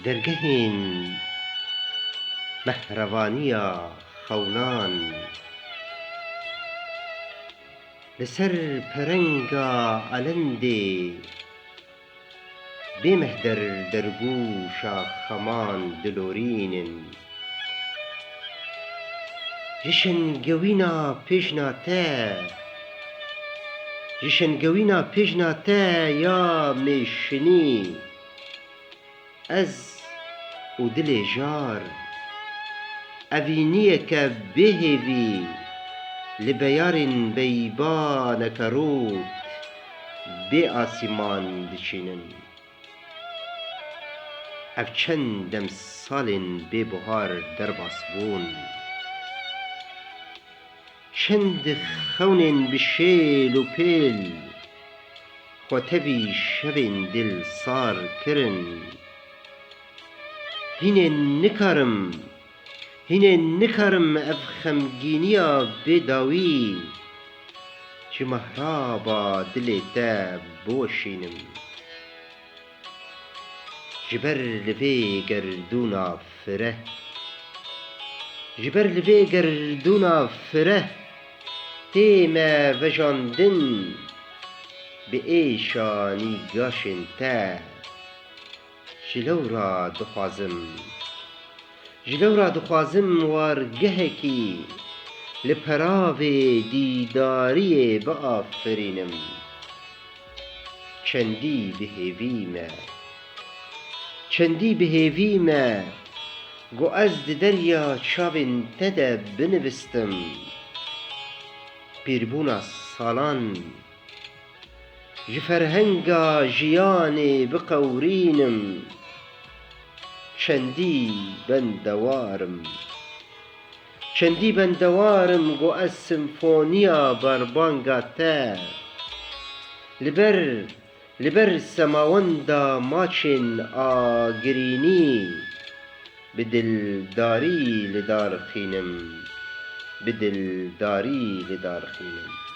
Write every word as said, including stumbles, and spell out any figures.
Dergehên mehrevaniya xewnan li ser perenga elendê bê mehder dergûşa xeman dilorînin. Ji şengewîna pêjna te, ji şengewîna pêjna te ya mêşinî, ez û dilê jar, evîniyeke bêhêvî li beyarên beybaneke rût bê asîman diçînin. Ev çend demsalên bêbuhar derbas bûn. Çend xewnên bi şêl û pêl xwe tevî şevên dilsar kirin. Hînê nikarim, hînê nikarim ev xemgîniya bêdawî ji mehraba dilê te biweşînim. Ji ber li vê gerdûna fireh, ji ber li vê gerdûna fireh tê me vejandin bi êşa nîgaşên te. Ji lewra dixwazim, ji lewra dixwazim wargehekî li peravê dîdariyê biafirînim. Çendî bi hêvî me, çendî bi hêvî me, ku ez di derya çavên te de binivistim. Pîrbûna salan ji ferhenga jiyanê biqewirînim. Çendî bendewar im. Çendî bendewar im ku ez simfoniya berbanga te li ber, li ber semawenda maçên agirînî bi dildarî li dar xînim, bi dildarî li dar xînim.